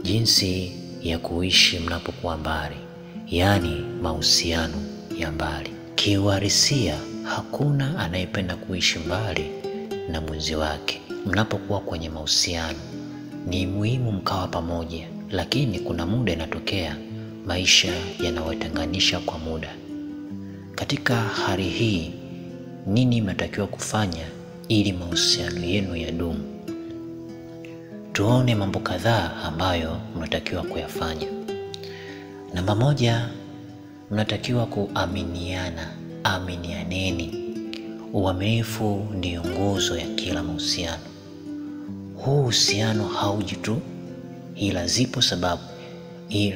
Jinsi ya kuishi mnapokuwa mbali, yaani mahusiano ya mbali. Kiuhalisia, hakuna anayependa kuishi mbali na mwenzi wake. Mnapokuwa kwenye mahusiano ni muhimu mkawa pamoja, lakini kuna muda inatokea maisha yanawatenganisha kwa muda. Katika hali hii, nini mnatakiwa kufanya ili mahusiano yenu yadumu? Tuone mambo kadhaa ambayo mnatakiwa kuyafanya. Namba moja, mnatakiwa kuaminiana. Aminianeni. Uaminifu ndiyo nguzo ya kila mahusiano. Huu uhusiano hauji tu, ila zipo sababu.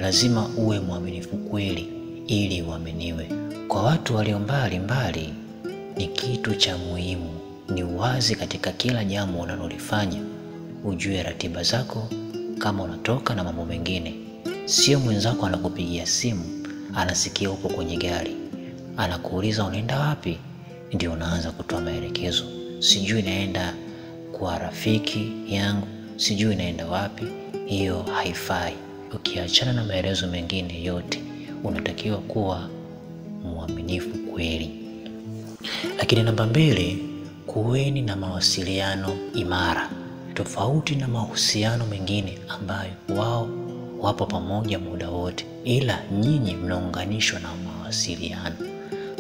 Lazima uwe mwaminifu kweli ili uaminiwe. Kwa watu walio mbali mbali ni kitu cha muhimu. Ni wazi katika kila jambo unalolifanya, ujue ratiba zako kama unatoka na mambo mengine. Sio mwenzako anakupigia simu, anasikia upo kwenye gari, anakuuliza unaenda wapi, ndio unaanza kutoa maelekezo. Sijui naenda kwa rafiki yangu, sijui naenda wapi. Hiyo haifai. Ukiachana na maelezo mengine yote, unatakiwa kuwa mwaminifu kweli. Lakini namba mbili, kuweni na mawasiliano imara. Tofauti na mahusiano mengine ambayo wao wapo pamoja muda wote, ila nyinyi mnaunganishwa na mawasiliano.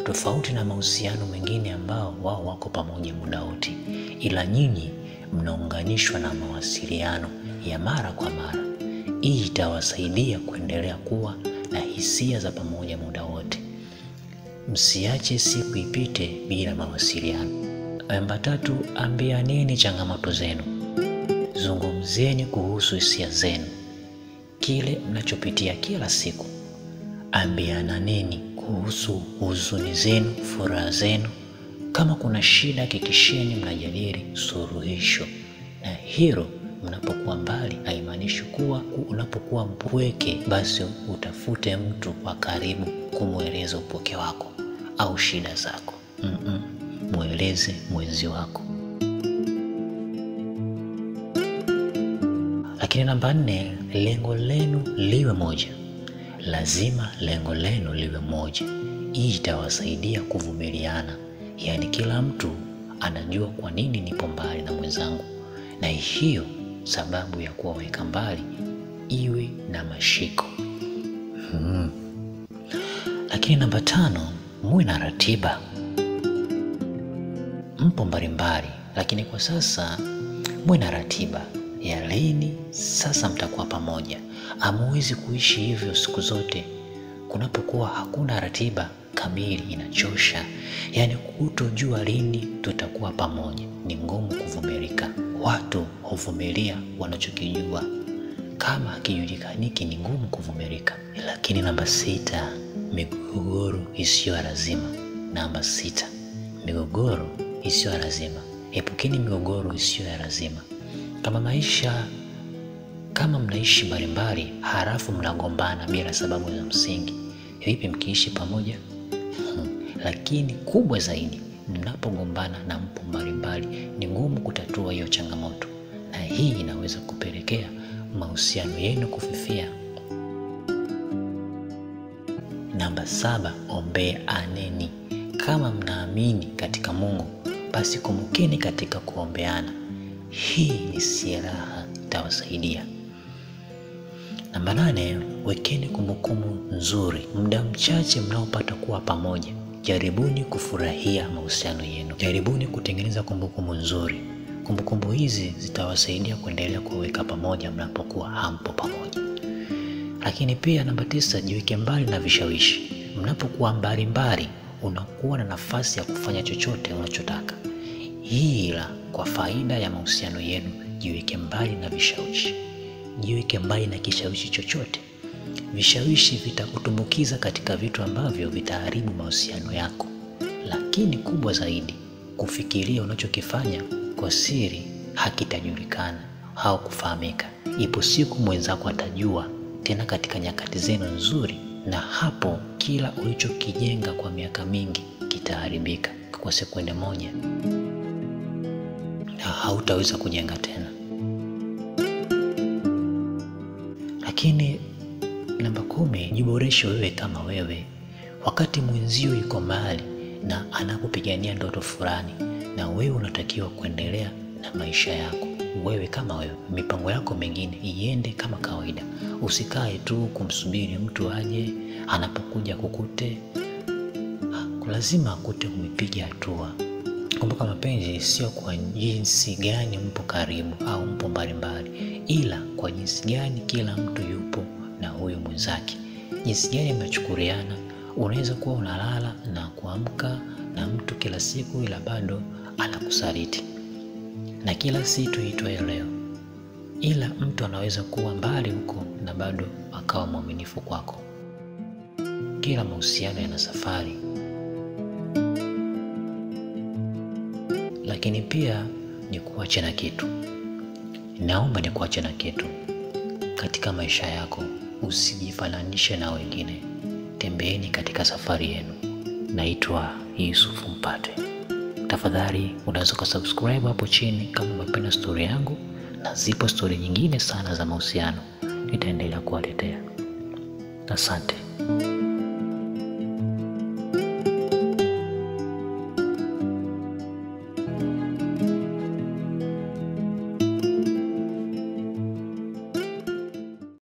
Tofauti na mahusiano mengine ambao wao wako pamoja muda wote, ila nyinyi mnaunganishwa na mawasiliano ya mara kwa mara. Hii itawasaidia kuendelea kuwa na hisia za pamoja muda wote. Msiache siku ipite bila mawasiliano. Namba tatu, ambianeni changamoto zenu. Zungumzeni kuhusu hisia zenu, kile mnachopitia kila siku. Ambiananeni kuhusu huzuni zenu, furaha zenu. Kama kuna shida, hakikisheni mnajadili suluhisho. Na hilo, mnapokuwa mbali haimaanishi kuwa unapokuwa mpweke basi utafute mtu wa karibu kumweleza upweke wako au shida zako. Mweleze mwenzi wako. Lakini namba nne, lengo lenu liwe moja. Lazima lengo lenu liwe moja. Hii itawasaidia kuvumiliana. Yaani kila mtu anajua kwa nini nipo mbali na mwenzangu, na hiyo sababu ya kuwaweka mbali iwe na mashiko. Lakini namba tano, muwe na ratiba. Mpo mbalimbali, lakini kwa sasa muwe na ratiba ya lini sasa mtakuwa pamoja. Hamuwezi kuishi hivyo siku zote. Kunapokuwa hakuna ratiba kamili inachosha. Yaani kutojua lini tutakuwa pamoja ni ngumu kuvumilika. Watu huvumilia wanachokijua. Kama hakijulikaniki ni ngumu kuvumilika. Lakini namba sita, migogoro isiyo lazima. Namba sita, migogoro isiyo lazima. Epukeni migogoro isiyo ya lazima. Kama maisha, kama mnaishi mbalimbali halafu mnagombana bila sababu za msingi, vipi mkiishi pamoja? Lakini kubwa zaidi, mnapogombana na mpo mbalimbali ni ngumu kutatua hiyo changamoto, na hii inaweza kupelekea mahusiano yenu kufifia. Namba saba, ombeaneni. Kama mnaamini katika Mungu, basi kumbukeni katika kuombeana. Hii ni silaha itawasaidia. Namba nane, wekeni kumbukumbu nzuri. Muda mchache mnaopata kuwa pamoja, jaribuni kufurahia mahusiano yenu. Jaribuni kutengeneza kumbukumbu nzuri. Kumbukumbu hizi zitawasaidia kuendelea kuweka pamoja mnapokuwa hampo pamoja. Lakini pia namba tisa, jiweke mbali na vishawishi. Mnapokuwa mbali mbali, unakuwa na nafasi ya kufanya chochote unachotaka. Ila kwa faida ya mahusiano yenu, jiweke mbali na vishawishi. Jiweke mbali na kishawishi chochote. Vishawishi vitakutumbukiza katika vitu ambavyo vitaharibu mahusiano yako. Lakini kubwa zaidi, kufikiria unachokifanya kwa siri hakitajulikana au kufahamika. Ipo siku mwenzako atajua, tena katika nyakati zenu nzuri, na hapo kila ulichokijenga kwa miaka mingi kitaharibika kwa sekunde moja, na hautaweza kujenga tena. Lakini namba 10, jiboreshe wewe kama wewe. Wakati mwenzio yuko mbali na anakupigania ndoto fulani, na wewe unatakiwa kuendelea na maisha yako wewe kama wewe, mipango yako mingine iende kama kawaida. Usikae tu kumsubiri mtu aje, anapokuja kukute, lazima akute umepiga hatua. Kumbuka, mapenzi sio kwa jinsi gani mpo karibu au mpo mbalimbali, ila kwa jinsi gani kila mtu yupo na huyo mwenzake, jinsi gani mnachukuliana. Unaweza kuwa unalala na kuamka na mtu kila siku, ila bado anakusaliti na kila siku itwayo leo, ila mtu anaweza kuwa mbali huko na bado akawa mwaminifu kwako. Kila mahusiano yana safari. Lakini pia ni kuache na kitu, naomba ni kuache na kitu katika maisha yako. Usijifananishe na wengine, tembeeni katika safari yenu. Naitwa Yusuf Mpate. Tafadhali unaweza kusubscribe hapo chini kama umependa story yangu, na zipo story nyingine sana za mahusiano nitaendelea kuwaletea. Asante.